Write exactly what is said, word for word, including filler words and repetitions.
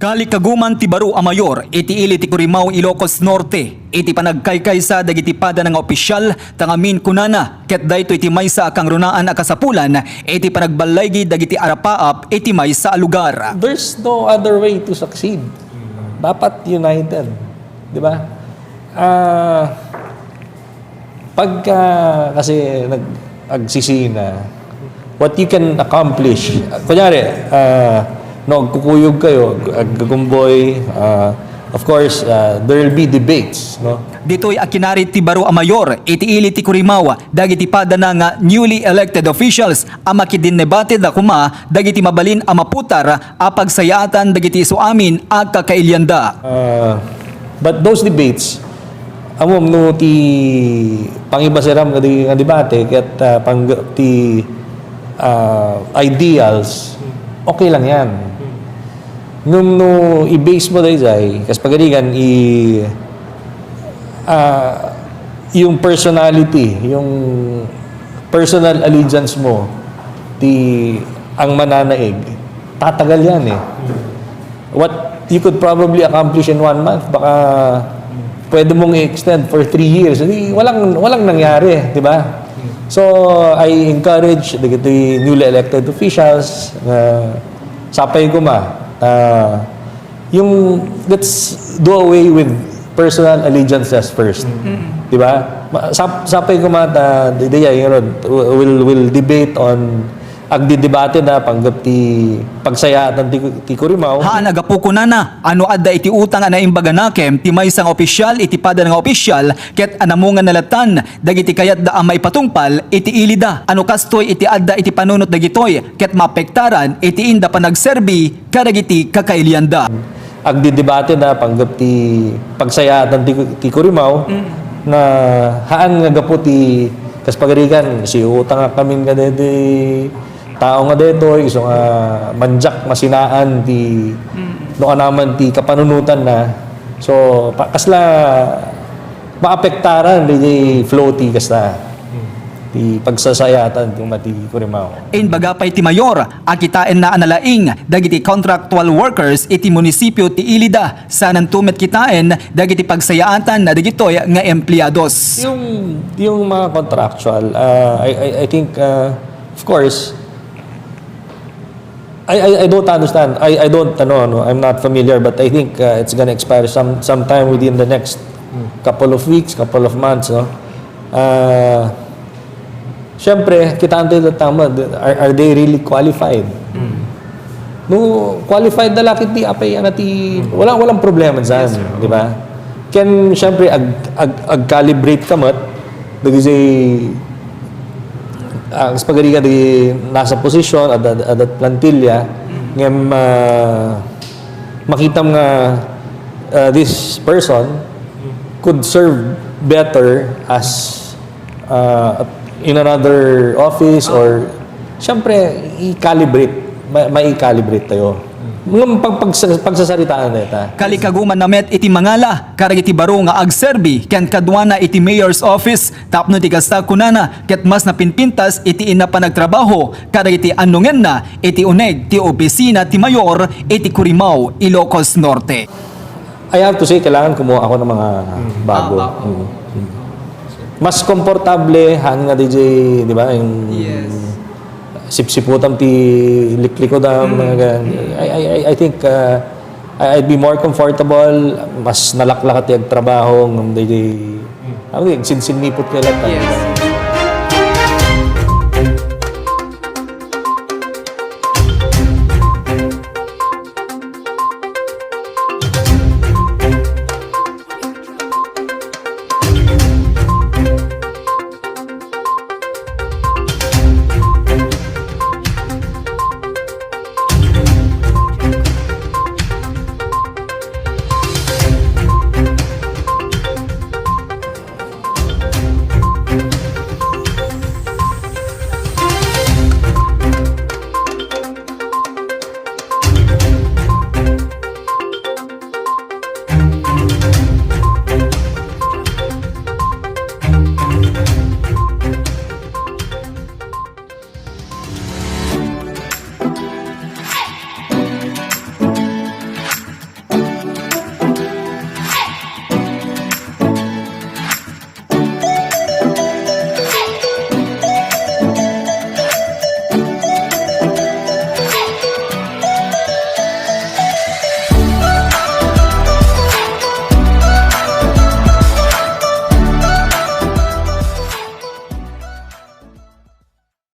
Kalikaguman ti baro a mayor iti ili ti Corimao, Ilocos Norte, iti panagkaykaysa dagiti padana nga opisyal, ta ngamin kunana, ket daytoy ti maysa a kangrunaan a kasapulan iti panagballaygi dagiti arapaap iti maysa a lugar. There's no other way to succeed. Dapat united, di ba? Ah, pagka kasi nag-, agsisina, what you can accomplish, kunyari, ah, no, agkukuyog kayo, ag-, aggagumboy, ah, of course, ah, there will be debates, no? Ditoy a kinarit ti baro a mayor iti ili ti Corimao dagiti padana nga newly elected officials a makidinnebate da koma dagiti mabalin a maputar a pagsayaatan dagiti isu amin a kakailianda. Ah, but those debates, amom no ti pangibasiram nga di-, nga debate ket, ah, pang-, ti, ah, ideals, okay lang yan. Ngem no i-base mo daydiay, kas pagarigan, i-, ah, yung personality, yung personal allegiance mo, ti ang mananaig, tatagal yan eh. What you could probably accomplish in one month, baka pwede mong i-extend for three years. Di, walang, walang nangyari, di ba? So, I encourage the, the newly elected officials na sapay ko ma, ah, yung, let's do away with personal allegiances first. Di ba? Ma-, sap-, sapay ko ma, ah, di, di, yung, ano, we'll, we'll debate on, agdidebate na panggep ti pagsayaatan ti, ti Corimao. Haan a gapu kunana, a no adda iti utang a naimbag a nakem ti maysa nga opisyal iti padana nga opisyal, ket anamonganna lattan dagiti kayatda a maipatungpal iti ilida. A no kastoy iti adda iti panunot dagitoy, ket maapektaran iti inda panagserbi kadagiti kakailianda. Agdidebate na panggep ti pagsayaatan ti, ti Corimao, nga haan nga gapu ti kas pagarigan, siutang a kamin kadaydi tao nga daytoy, isu nga mandiak masinaan ti no anaman ti kapanunotan na. So, pa-, kasla maapektaran daydi flow ti kasta. Ti pagsasayaatan ti umati Corimao. Imbaga pay ti mayor a kitaenna a nalaing dagiti contractual workers iti munisipio ti ilida, sananto met kitaen dagiti pagsayaatan na dagitoy nga empleados. Yung, yung mga contractual, ah, I, I, I think, ah, of course, I, I, I don't understand. I, I don't, ano, ano, I'm not familiar, but I think, uh, it's gonna expire some, sometime within the next couple of weeks, couple of months, no? Uh, syempre, kitaan tayo tama, are, are they really qualified? No, qualified na lang iti apay, ano, ti, wala, walang problema dyan, di ba? Ken, syempre, ag, ag, ag-calibrate ka met, dagiti, ah, kas pagarigan di nasa posisyon, at, at, at plantilla, ngem, ah, makitam nga, ah, this person could serve better as, ah, in another office or, syempre, i-calibrate, ma-, mai-calibrate tayo. Ngem pag, pagsa-, pagsasaritaan dayta. Kalikaguman na met iti mangala kadagiti baro nga agserbi ken kaduana iti mayor's office tapno ti kasta kunana ket mas napinpintas iti inna panagtrabaho kadagiti annongenna iti uneg ti opisina ti mayor iti Corimao, Ilocos Norte. I have to say, kailangan kumuha ako ng mga bago. Ah, bago. Mm. Mm. Mas komportable, haan nga D J, di ba? Yung sipsiputan ti liklikod, ah, mga ganyan. I, I, I, I think, ah, I, I'd be more comfortable, mas nalaklak ti agtrabaho, ng D J. Ano, sinsinipot ka lang. Yes.